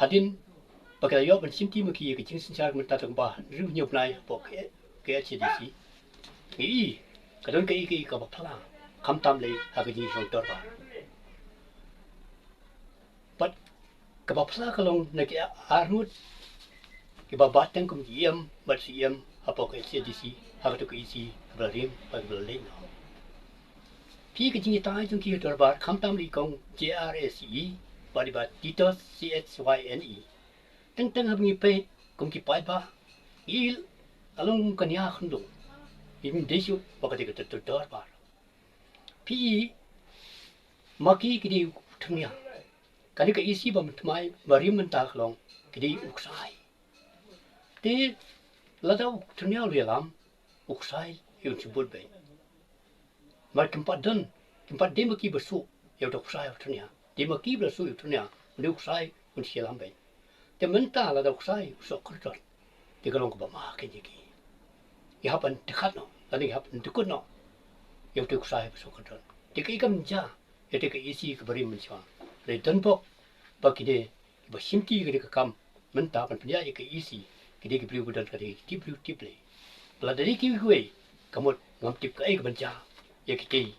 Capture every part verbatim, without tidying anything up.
Hadien ba ki la ïoh ban shimti ma ki ïa ka jingsynshar mynta tang ba hynriew hynñiew bnai hapoh ka, ka H A D C. Ngi i ka don kaei kaei kaba phylla, khamtam lei ha ka jingshong dorbar. Bad kaba phylla ka long na ki arngut kiba bat teng kum ki E M bad C E M hapoh ka H A D C ha kato ka E C kaba la rim bad kaba la leit noh. Phi, ka jingïatai jong ki ha dorbar, khamtam lei kong J R A C E bad i Bah Titos C H Y N E. Teng teng haba ngi peit kum ki paidbah, ngi i la long ka nia khyndew. Ngim dei shuh ba ka dei ka dor-, dorbar. Phi, ma ki ki dei u thyrnia. Kane ka E C ba thymmai ba rim mynta ka long ki dei u ksai. Te lada u thyrnia u la ïalam, u ksai un shu bud beit. Namar kim pat don, kim pat dei ma ki ba shu ïa uta u ksai u thyrnia. Dei ma ki ba la shu ïa u thyrnia, u dei u ksai un shu ïalam beit. Te mynta lada u ksai u shu kyrtong, te ka long kaba ma kein ïa ki. Ngi hap ban dkhot noh, lane ngi hap ban dkhot noh ïa uta u ksai ba shu kyrtong. Te kaei kam jia ïa kata ka E C kaba rim mynshuwa? Hynrei don bok ba kine kiba shimti kane ka kam mynta ban pynïaid ïa ka E C ki dei ki briew ba don kata ka tip briew tip Blei. Lada dei kiwei kiwei, ka mut ngam tip kaei kaban jia ïa kitei,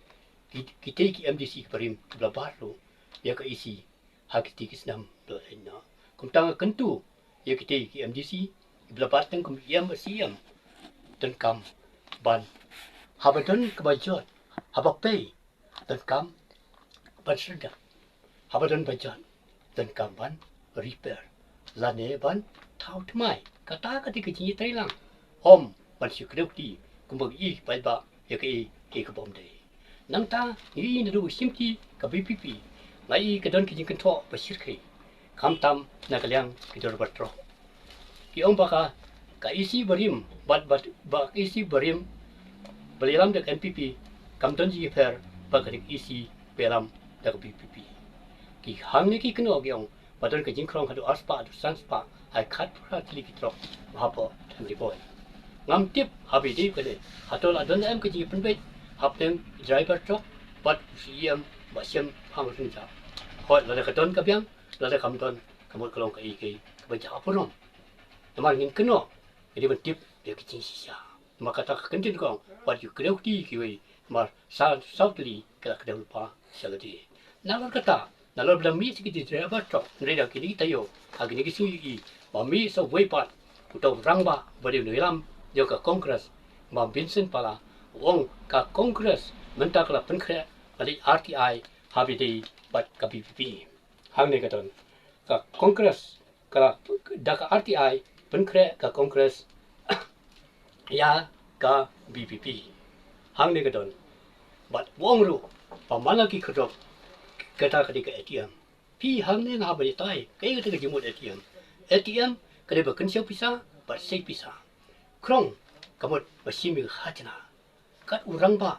ki, kitei ki M D C kiba rim kiba la bat ruh ïa ka E C ha kitei ki snem ba la leit noh. Kumta nga kyntu ïa kitei ki M D C kiba la bat teng kum E M bad C E M, donkam ban, haba don kaba jot, haba pei, donkam ban syrdah. Haba don ba jot, donkam ban repair lane ban thaw thymmai. Kata ka dei ka jingïatreilang, ym ban shu kdew kti kumba ngi i paidbah ïa kaei kaei kaba ym dei. Nangta ngi i naduh ba shimti ka V P P, nga i ka don ka jingkynthoh ba shyrkhei, khamtam na ka liang ki dorbar trok. Ki ong ba ka, ka E C ba rim, bad, bad, ba ka E C ba rim ba la ïalam da ka N P P, kam don jingïapher bad ka dei ka E C ba ïalam da ka V P P. Ki hangne ki kynnoh ki ong ba don ka jingkhrong haduh arspah haduh sanspah, ai khatphra tylli ki trok ba hapoh Thaiñ Ri Bhoi. Ngam tip haba ïadei kane, hato la don em ka jingïapynbeit hapdeng driver trok bad u C E M Bah Shemphang Rynjah? Hooid, lada ka don ka biang, lada kam don, ka mut ka long kaei kaei kaba jia burom. Namar ngin kynnoh, ngi dei ban tip ïa ka jingshisha. Namar kata ka kyntien ka ong, wat ïa kdew kti kiwei, namar saw, saw tylli ki la kdew lypa sha lade. Nalor kata, nalor ba la mih sa ki driver trok, hynrei da kine ki taïew, ha kine ki sngi i, ba mih sa uwei pat uta u rangbah ba dei u nongïalam jong ka Congress, Bah Vincent Pala, u ong ka Congress mynta ka la pynkhreh ka leit R T I haba ïadei bad ka V P P. Hangne ka don, ka Congress, ka la, da ka R T I pynkhreh ka Congress ïa ka V P P. Hangne ka don. Bad u ong ruh ba man la ki khyrdop, kata ka dei ka A T M. Phi, hangne nga hap ban ïatai kaei kata ka jingmut A T M. A T M ka dei ba kynshew pisa bad sei pisa. Khrong ka mut ba shim ïa ka khajna. Kat u rangbah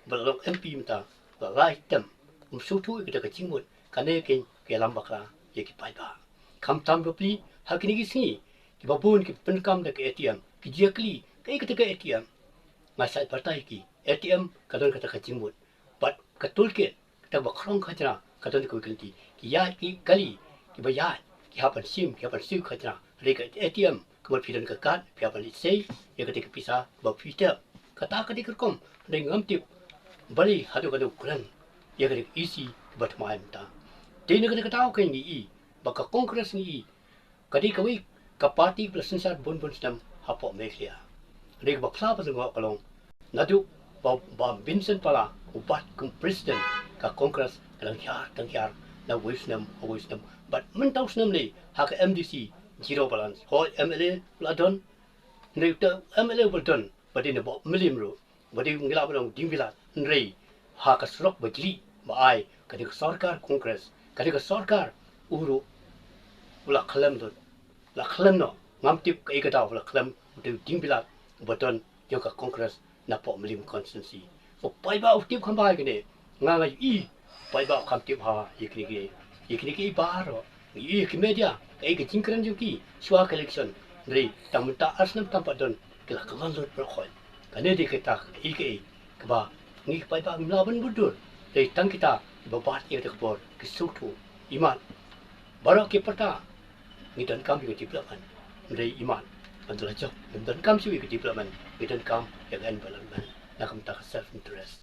ba la long M P mynta la lai term, um sngewthuh ïa kata ka jingmut, kane keiñ ka ïalam bakla ïa ki paidbah. Khamtam bapli, ha kine ki sngi kiba bun ki pyndonkam da ka A T M, ki jia kylli kaei kata ka A T M. Nga shait batai ïa ki, A T M ka don kata ka jingmut, bad ka toolkit, kata ba khrong khajna, ka don kawei ka lynti. Ki ïaid ki kali, kiba ïaid, ki hap ban shim, ki hap ban siew khajna. Hynrei ka A T M ka mut phi don ka card, phi hap ban leit sei ïa kata ka pisa ba phi tep. Kata ka dei ka rukom. Hynrei ngam tip balei haduh katno kren ïa kata ka E C kaba thymmai mynta. Dei na kata ka daw keiñ ngi i ba ka Congress ngi i ka dei kawei ka party ba la synshar bun bun snem hapoh Meghalaya. Hynrei kaba phylla ba sngewbha ka long, naduh ba, ba Vincent Pala u bat kum president, ka Congress ka dang hiar dang hiar na uwei u snem ha uwei u snem. Bad mynta u snem ne ha ka M D C zero balance. Hooid, M L A u la don, hynrei uta u M L A uba la don ba dei na Bah Mylliem ruh, ba dei, ngi lah ban ong, diengbilat, hynrei ha ka surok ba jlih ba ai, ka dei ka sorkar Congress, ka dei ka sorkar, u ruh u la khlem don, la khlem noh. Ngam tip kaei ka daw ba la khlem uta u diengbilat uba don jong ka Congress napoh Mylliem constituency. U paidbah u tip kham bha ïa kane. Nga, nga ïohi paidbah u kham tip bha ïa kine kiei, ïa kine kiei baroh. Ngi ïohi ha ki media kaei ka jingkren jong ki shuwa ka election. Hynrei tang mynta ar snem tam pat don, ki la kyllon lut baroh khoit. Kane dei kata kaei kaei kaba ngi ki paidbah ngim lah ban bud dur. Dei tang kita kiba bat ïa kata ka bor ki sngewthuh. Imat baroh ki pyrta ngi donkam ïa ka development. Hynrei imat ban da la jop ngim donkam shuh ïa ka development, ngi donkam ïa ka environment na ka bynta ka self interest.